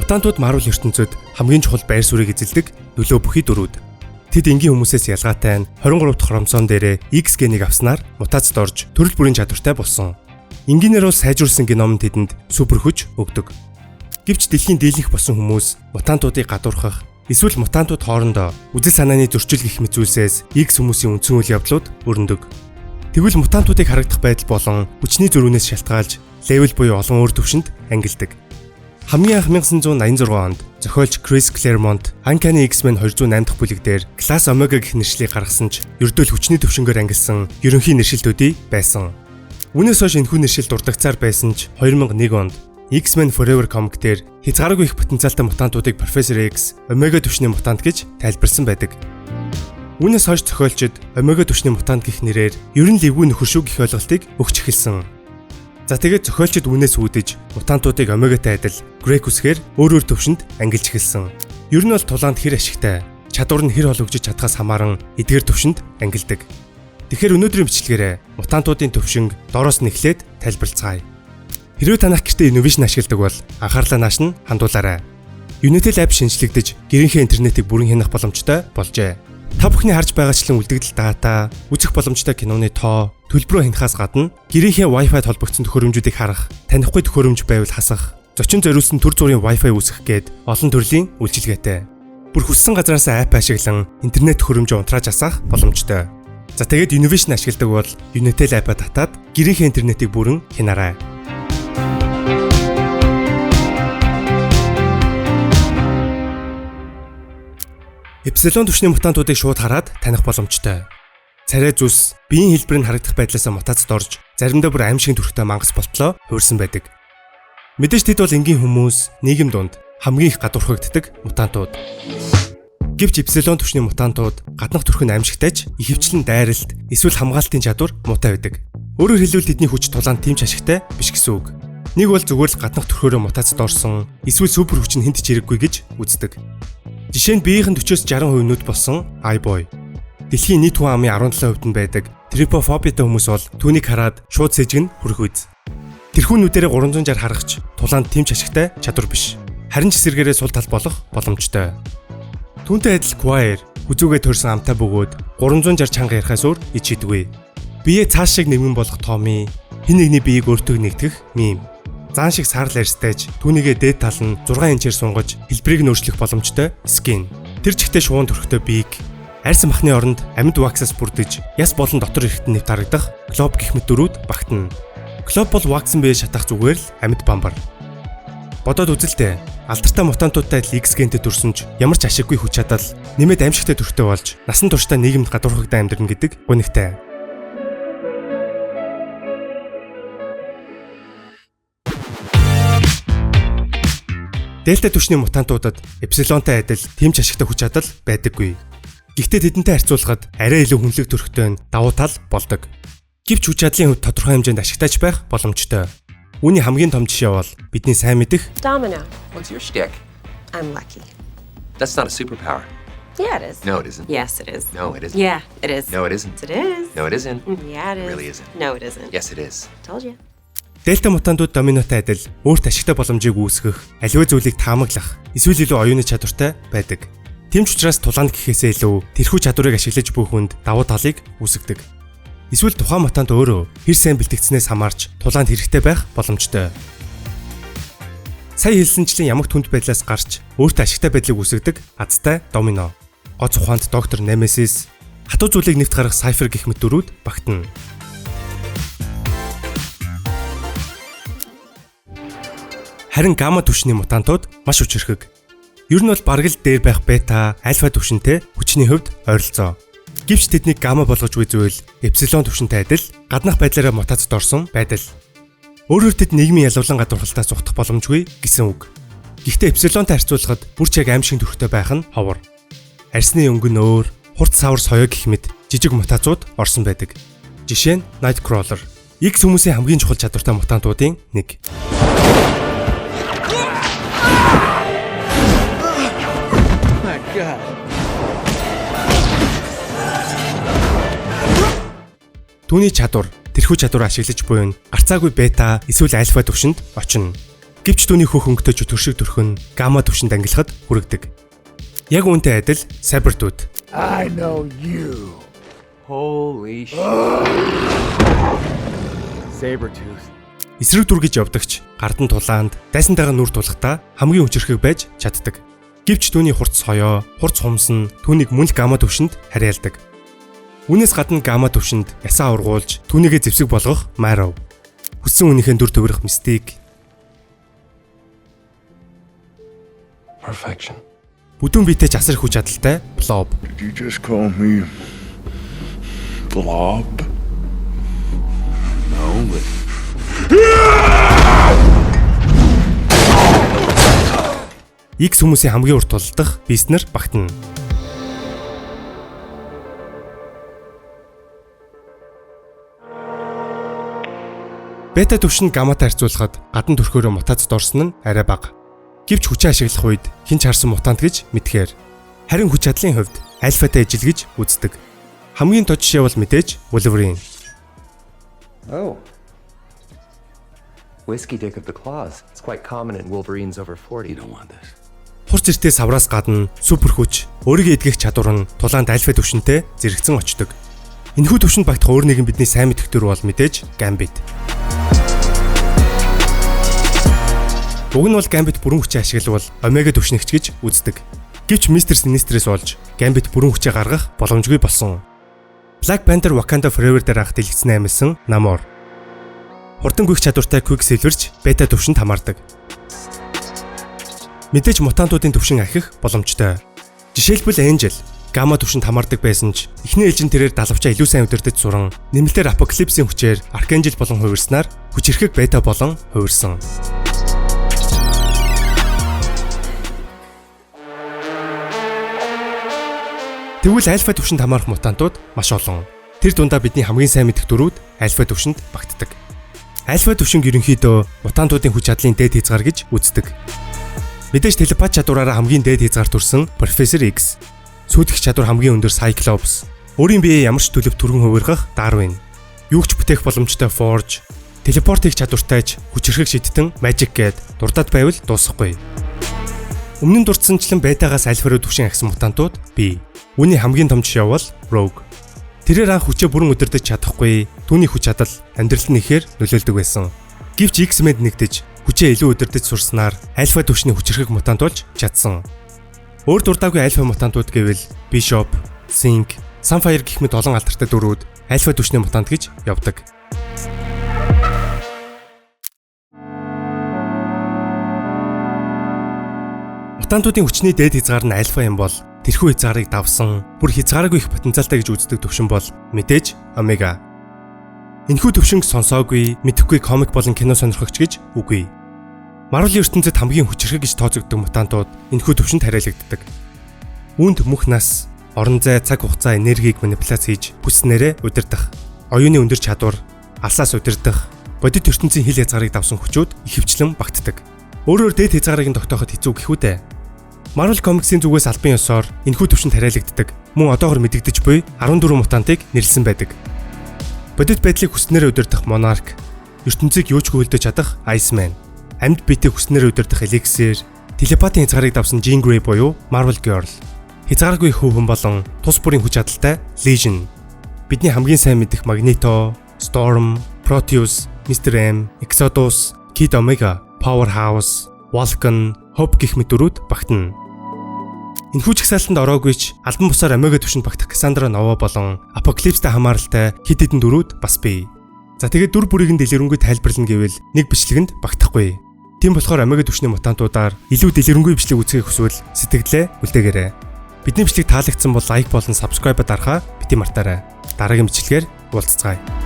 Мутантууд Marvel ертөнцид хамгийн чухал байр суурийг эзэлдэг нөлөө бүхий дүрүүд. Тэд энгийн хүмүүсээс ялгаатай нь 23 дахь хромосом дээрээ X генийг авснаар мутацид орж төрөл бүрийн чадвартай болсон. Энгийнээр бол сайжруулсан геном тэдэнд супер хүч өгдөг. Гэвч дэлхийн дийлэнх болсон хүмүүс мутантуудыг гадуурхах эсвэл мутантууд хоорондоо үзэл санааны зөрчил гэх мэт зүйлсээс X хүмүүсийн үндсэн үйл явдлууд өрнөдөг. Тэгвэл мутантуудыг харагдах байдал болон хүчний зөрүүнээс шалтгаалж level буюу олон өөр төвшөнд ангилдаг. Хамгийн анх 1986 онд зохиолч Chris Claremont Uncanny X-Men 208 дахь бүлэг дээр Class Omega гэх нэршлийг гаргасан ч ердөөл хүчний төвшөнгөөр ангилсан ерөнхий нэршил төдий байсан. Үүнээс хойш энэхүү нэршил дурдагцаар байсан ч 2001 онд X-Men Forever comic дээр хязгааргүй их потенциалтай мутантуудыг Professor X Omega түвшний мутант гэж тайлбарласан байдаг. Үүнээс хойш зохиолчид Omega түвшний мутант гэх нэрээр ер нь л эвгүй нөхөр шүү гэх ойлголтыг өгч эхэлсэн. За, тэгээд зохиолчид үүнээс үүдэж мутантуудыг Омегатай адил Грек үсгээр өөр өөр төвшөнд ангилж эхэлсэн. Ер нь бол тулаанд хэр ашигтай, чадвар нь хэр хологжиж чадхаас хамааран эдгээр төвшөнд ангилдаг. Тэгэхээр өнөөдрийн бичлэгээрээ мутантуудын төвшинг доороос нь эхлээд тайлбарлацгаая. Хэрвээ танах гэртээ Innovision ашигладаг бол анхаарлаа нааш нь хандуулаарай. Unitel app шинэчлэгдэж, гэрийнхээ интернетийг бүрэн хянах боломжтой болжээ. Та бүхний харж байгаачлан үлдэгдэл дата, үзэх боломжтой киноны тоо, төлбөрөө хянахаас гадна гэрийнхээ Wi-Fi холбогдсон төхөөрөмжүүдийг харах, танихгүй төхөөрөмж байвал хасах, зочин зориулсан түр зуурын Wi-Fi үүсгэх гээд олон төрлийн үйлчилгээтэй. Бүр хүссэн газараасаа app ашиглан интернет төхөөрөмжөө унтрааж асаах боломжтой. За, тэгээд Innovision ашигладаг бол Unitel app-а татаад гэрийнхээ интернетийг бүрэн хянаарай. Эпсилон түвшний мутантуудыг шууд хараад таних боломжтой. Царай зүс, биеийн хэлбэр нь харагдах байдлаасаа мутацид орж, заримдаа бүр аймшгийн төрхтэй мангас болтлоо хувирсан байдаг. Мэдээж тэд бол энгийн хүмүүс, нийгэм дунд хамгийн их гадуурхагддаг мутантууд. Гэвч эпсилон түвшний мутантууд гаднах төрх нь аймшигтай ч ихэвчлэн дайралт эсвэл хамгаалтын чадвар муутай байдаг. Өөрөөр хэлбэл, тэдний хүч тулаанд тийм ч ашигтай биш гэсэн үг. Нэг бол зүгээр л гаднах төрхөөрөө мутацид орсон, эсвэл супер хүч нь хэнд ч хэрэггүй гэж үздэг. Жишээ нь, биеийнх нь 40-оос 60% нүд болсон iBoy. Дэлхийн нийт хүн амын 17% нь байдаг трипофобиатай хүмүүс бол түүнийг хараад шууд сэжигнэ, хүрэх үз. Тэрхүү нүдэрээ 360 харах ч тулаанд тийм ч ашигтай чадвар биш. Харин ч эсэргээрээ сул тал болох боломжтой. Түүнтэй адил Choir хүзүүгээ төрсэн амтай бөгөөд 360 чанга ярихаас өөр ич хийдэггүй. Бие цааш шиг нэмгэн болох Томми хэн нэгний биеийг өөртөө нэгтгэх мим. Заан шиг саарал арьстай ч түүнийгээ дээд тал нь 6 инчээр сунгаж хэлбэрийг нь өөрчлөх боломжтой Skin. Тэр чигтээ шувуун төрхтэй Beak, арьс махны оронд амьд wax аас бүрдэж яс болон дотор эрхтэн нэвт харагдах Glob гэх мэт дүрүүд багтана. Glob бол wax ан бие шатах зүгээр л амьд бамбар. Бодоод үзэлтэй, алдартай мутантуудтай адил X гентэй төрсөн ч ямар ч ашиггүй хүч чадал нэмээд аймшигтай төрхтэй болж насан туршдаа нийгэмд гадуурхагдан амьдрна гэдэг гунигтай. Дельта түвшний мутантуудад эпсилонтой адил тийм ч ашигтай хүч чадал байдаггүй. Гэхдээ тэдэнтэй харьцуулахад арай илүү хүнлэг төрхтэй нь давуу тал болдог. Гэвч хүч чадлын хувьд тодорхой хэмжээнд ашигтай ч байх боломжтой. Үүний хамгийн том жишээ бол бидний сайн мэдэх Domino. What's your shtick? I'm lucky. That's not a superpower. Yeah, it is. No, it isn't. Yes, it is. No, it isn't. Yeah, it is. No, it isn't. It is. No, it isn't. Yeah, it is. It really isn't. No, it isn't. Yes, it is. Told you. Дельта мутантууд Доминотой адил өөрт ашигтай боломжийг үүсгэх, аливаа зүйлийг таамаглах, эсвэл илүү оюуны чадвартай байдаг. Тийм ч учраас тулаанд гэхээсээ илүү тэрхүү чадварыг ашиглаж буй хүнд давуу талыг үүсгэдэг. Эсвэл тухайн мутант өөрөө хэр сайн бэлтгэгдсэнээс хамаарч тулаанд хэрэгтэй байх боломжтой. Сая хэлсэнчлэн ямагт хүнд байдлаас гарч өөртөө ашигтай байдлыг үүсгэдэг азтай Домино. Гоц ухаанд доктор Nemesis, хатуу зүйлийг нэвт гаргах Cypher гэх мэт дүрүүд багтана. Харин гамма түвшний мутантууд маш хүчирхэг. Ер нь бол бараг л дээр байх бета, альфа түвшинтэй хүчний хувьд ойролцоо. Гэвч тэднийг гамма болгож буй зүйл эпсилон түвшинтэй адил гаднах байдлаараа мутацид орсон байдал. Өөрөөр тэд нийгмийн ялвлан гадуурхалтаас зугтах боломжгүй гэсэн үг. Гэхдээ эпсилонтой харьцуулахад бүр ч яг аймшиг төрхтэй байх нь ховор. Арьсны өнгө нь өөр, хурц савар соёо гэх мэт жижиг мутацууд орсон байдаг. Жишээ нь Nightcrawler. X хүмүүсийн хамгийн чухал чадвартай мутантуудын нэг. My God. Түүний чадвар тэрхүү чадвараа ашиглаж буй нь гарцаагүй бета эсвэл альфа түвшинд очино. Гэвч түүний хөх өнгөтэй чөтгөр шиг төрхөн гамма түвшинд ангилахад хүрэгдэг. Яг үүнтэй адил Sabretooth. I know you. Holy shit. Sabretooth. Эсрэг дүр гэж явдагч гардан тулаанд дайсантайгаа нүр тулахдаа хамгийн хүчирхэг байж чаддаг. Гэвч түүний хурц соёо, хурц хумс нь түүнийг мөн л гамма түвшинд харьяалдаг. Үүнээс гадна гамма түвшинд ясаа ургуулж түүнийгээ зэвсэг болгох Marrow. Хүссэн хүнийхээ дүр төвөрөх Mystique. Perfection. Бүдүүн биетэй ч асар их хүч чадалтай Blob. Did you just call me Blob? No, but X хүмүүсийн хамгийн урт тулдах Beast нар багтана. Бета түвшинд гамматай харьцуулахад гадна төрхөөрөө мутацид орсон нь арай бага. Гэвч хүчээ ашиглах үед хэн ч харсан мутант гэж мэдхээр. Харин хүч чадлын хувьд альфатай ижил гэж үздэг. Хамгийн тод жишээ бол мэдээж Wolverine. Oh. Whiskey dick of the claws. It's quite common in Wolverines over 40. You don't want this. Хурц эртээ савраас гадна супер хүч, өөрийгөө эдгэх чадвар нь тулаанд альфа түвшинтэй зэрэгцэн очдог. Энэхүү түвшинд багтах өөр нэгэн бидний сайн мэдэх дүр бол мэдээж Gambit. Уг нь бол Gambit бүрэн хүчээ ашиглавал Омега түвшнэгч гэж үздэг. Гэвч Мистер Sinister-ээс болж Gambit бүрэн хүчээ гаргах боломжгүй болсон. Black Panther Wakanda Forever дээр анх дэлгэцэн амилсан Namor. Хурдан гүйх чадвартай Quicksilver ч бета түвшинд хамаардаг. Мэдээж мутантуудын түвшин ахих боломжтой. Жишээлбэл Angel гамма түвшинд хамаардаг байсан ч эхний ээлжин тэрээр далавчаа илүү сайн удирдах суран нэмэлтээр Апокалипсийн хүчээр Archangel болон хувирснаар хүчирхэг бета болон хувирсан. Тэгвэл альфа түвшинд хамаарах мутантууд маш олон. Тэр дундаа бидний хамгийн сайн мэдэх дүрүүд альфа түвшинд багтдаг. Альфа түвшинг ерөнхийдөө мутантуудын хүч чадлын дээд хязгаар гэж үздэг. Мэдээж телепат чадвараараа хамгийн дээд хязгаар төрсэн Профессор X, сүйтгэх чадвар хамгийн өндөр Cyclops, өөрийн биеэ ямар ч төлөв түргэн хувиргах Darwin, юу ч бүтээх боломжтой Forge, телепорт хийх чадвартай ч хүчирхэг шидтэн Magik гээд дурдаад байвал дуусахгүй. Өмнө нь дурдсанчлан бетагаас альфа руу түвшин ахисан мутантууд бий. Үүний хамгийн том жишээ бол Rogue. Тэрээр анх хүчээ бүрэн удирдах чадахгүй, түүний хүч чадал амьдралд нь ихээр нөлөөлдөг байсан. Гэвч X-Men нэгдэж хүчээ илүү удирдах сурснаар альфа түвшний хүчирхэг мутант болж чадсан. Өөр дурдаагүй альфа мутантууд гэвэл Bishop, Synch, Sunfire гэх мэт олон алдартай дүрүүд альфа түвшний мутант гэж явдаг. Мутантуудын хүчний дээд хязгаар нь альфа юм бол тэрхүү хязгаарыг давсан, бүр хязгааргүй их потенциалтай гэж үздэг түвшин бол мэдээж омега. Энэхүү түвшинг сонсоогүй, мэдэхгүй комик болон кино сонирхогч гэж үгүй. Marvel ертөнцид хамгийн хүчирхэг гэж тооцогддог мутантууд энэхүү түвшинд хариалагддаг. Үүнд мөх нас, орон зай, цаг хугацаа, энергийг манипуляц хийж хүснээрээ удирдах, оюуны өндөр чадвар, алсаас удирдах, бодит ертөнцийн хил хязгаарыг давсан хүчүүд ихэвчлэн багтдаг. Өөрөөр дээд хязгаарыг нь тогтооход хэцүү гэхүү дээ. Marvel Comics-ийн зүгээс албан ёсоор энэхүү түвшинд хариалагддаг, мөн одоогор мэдэгдэж буй 14 мутантыг нэрлэсэн байдаг. Бодит байдлыг хүснээрээ удирдах Monarch, ертөнцийг юу ч хөлдөж чадах Iceman, амьд биетэй хүснээрээ удирдах Elixir, телепатын хязгаарыг давсан Jean Grey буюу Marvel Girl, хязгааргүй хөвөн болон тус бүрийн хүч чадалтай Legion, бидний хамгийн сайн мэдэх Magneto, Storm, Proteus, Mr. M, Exodus, Kid Omega, Powerhouse, Vulcan, Hope гэх мэт дүрүүд багтана. Энэхүү жагсаалтанд ороогүй ч албан бусаар Омега түвшинд багтах Cassandra Nova болон Апокалипстай хамааралтай хэд хэдэн дүрүүд бас бий. За тэгээд дүр бүрийг нь дэлгэрэнгүй тайлбарлана гэвэл нэг бичлэгэнд багтахгүй. Тийм болохоор Омега түвшний мутантуудаар илүү дэлгэрэнгүй бичлэг үзэхийг хүсвэл сэтгэлдээ үлдээгээрэй. Бидний бичлэг таалагдсан бол лайк болон subscribe дарахаа бити мартаарай. Дараагийн бичлэгээр уулзцгаая.